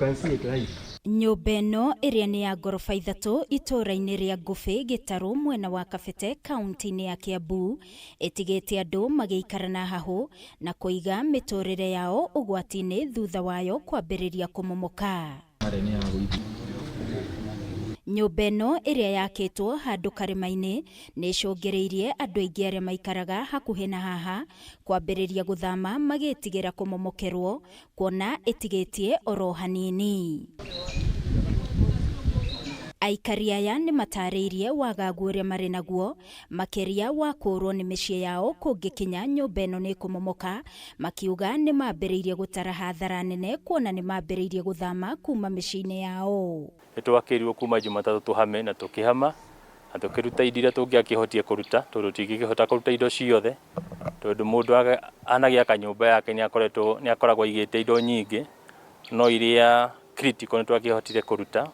Can see it live. Nyũmba ĩno ĩrĩa nĩ ya ngoroba ithatũ itũũra-inĩ rĩa Ngũbĩ Gĩtarũ mwena wa Kabete kaunti-inĩ ya Kiambu ĩtigĩte andũ magĩikara na hahũ na kũiga mĩtũrĩre yao ũgwati-inĩ thutha wayo kwambĩrĩria kũmomoka. Nyũmba ĩno ĩrĩa yakĩtwo handũ karĩma-inĩ nĩ ĩcũngĩrĩirie andũ aingĩ arĩa maikaraga hakuhĩ na haha kwambĩrĩria gũthama magĩtigĩra kũmomokerwo kuona ĩtigĩtie oro hanini. Aikari aya nĩ matarĩirie wagagu ũrĩa marĩ naguo makĩria wa kũũrwo nĩ mĩciĩ yao kũngĩkinya nyũmba ĩno nĩ kũmomoka, makiuga nĩ mambĩrĩirie gũtara hathara nene kuona nĩ mambĩrĩirie gũthama kuma mĩciĩ-inĩ yao. Nĩ twakĩrirwo kuma Jumatatũ tũhame na tũkĩhama na tũkĩruta indo iria tũngĩakĩhotire kũruta, tondũ tũtingĩkĩhota kũruta indo ciothe, tondũ mũndũ anagĩaka nyũmba yake nĩ akoretwo nĩ akoragwo aigĩte indo nyingĩ, no iria critical nĩ twakĩhotire kũruta,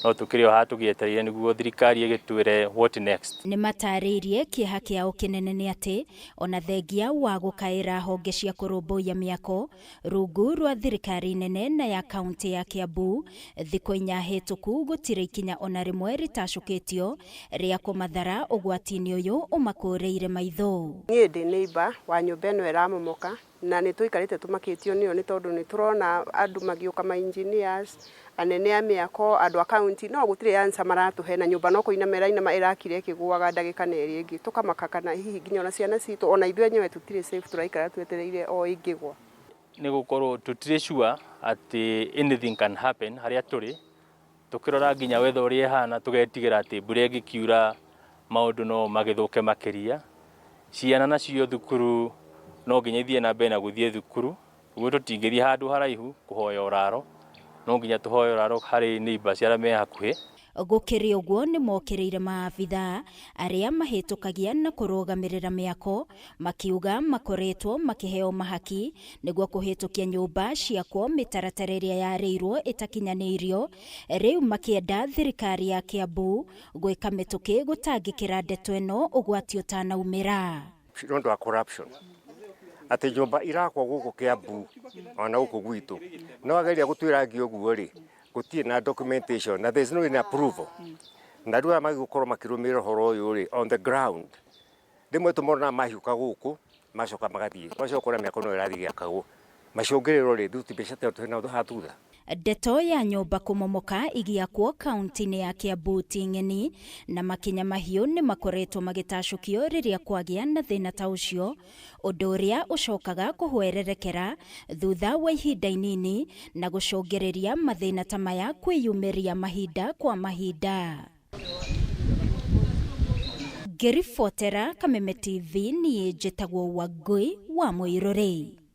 no tũkĩrĩ o haha tũgĩetereire nĩguo thirikari ĩgĩtwĩre what next. Nĩ matarĩirie kĩeha kĩao kĩnene nĩ atĩ ona thengia wa gũkaĩra honge cia kũrũmbũiya mĩako rungu rwa thirikari nene na ya kaunti ya Kiambu thikũ 4 hĩtũku gũtirĩ ikinya ona rĩmwe rĩtacũkĩtio rĩa kũmathara ũgwati-inĩ ũyũ ũmakũrĩire maitho. Niĩ ndĩ neighbor wa nyũmba ĩno ĩramomoka na nĩ tũikarĩte tũmakĩtio nĩyo nĩ tondũ nĩ tũrona andũ magĩũka ma engineers, anene a mĩako, andũ a kaunti, no gũtirĩ answer maratũhe na nyũmba no kũinama ĩrainama ĩrakira ĩkĩgũaga ndagĩka na ĩrĩa ĩngĩ, tũkamaka kana hihi nginya ona ciana citũ ona ithuĩ enyewe tũtirĩ safe, tũraikara twetereire o ĩngĩgwa. Nĩ gũkorwo tũtirĩ sure atĩ anything can happen harĩa tũrĩ, tũkĩrora nginya weather ũrĩa ĩhana tũgetigĩra atĩ mbura ĩngĩkiura maũndũ no magĩthũke makĩria. Ciana nacio thukuru no nginya ithiĩ na mbere na gũthiĩ thukuru, ũguo tũtingĩthiĩ handũ haraihu kũhoya ũraro, no nginya tũhoe ũraro harĩ neighbors arĩa me hakuhĩ. Gũkĩrĩ ũguo nĩ mokĩrĩire maabithaa arĩa mahĩtũkagia na kũrũgamĩrĩra mĩako makiuga makoretwo makĩheo mahaki nĩguo kũhĩtũkia nyũmba ciakwo mĩtaratara ĩrĩa yarĩirwo ĩtakinyanĩirio, rĩu makĩenda thirikari ya Kiambu gwĩka mĩtũkĩ gũtangĩkĩra ndeto ĩno ũgwati ũtanaumĩra. Nĩ ũndũ wa corruption atĩ nyũmba irakwo gũkũ Kiambu ona gũkũ gwitũ no ageria gũtwĩra ngi ũguo rĩ, gũtirĩ na documentation na there is no any approval, na rĩu aya magĩgũkorwo makĩrũmĩrĩra ũhoro ũyũ rĩ on the ground, rĩmwe tũmonaga mahiũka gũkũ macoka magathiĩ macoka kũrĩa mĩako no ĩrathiĩ gĩakagwo macũngĩrĩro rĩ thuti mbeca twĩna haha thutha. Ndeto ya nyũmba kũmomoka igĩakwo kaunti-inĩ ya Kiambu ti ng'eni na makinya mahiũ nĩ makoretwo magĩtacũkio rĩrĩa kwagĩa na thĩna ta ũcio, ũndũ ũrĩa ũcokaga kũhwererekera thutha wa ihinda inini na gũcũngĩrĩria mathĩna ta maya kwĩyumĩria mahinda kwa mahinda. Ngĩribotera Kameme TV niĩ njĩtagwo Wangũi wa Mũirũrĩ.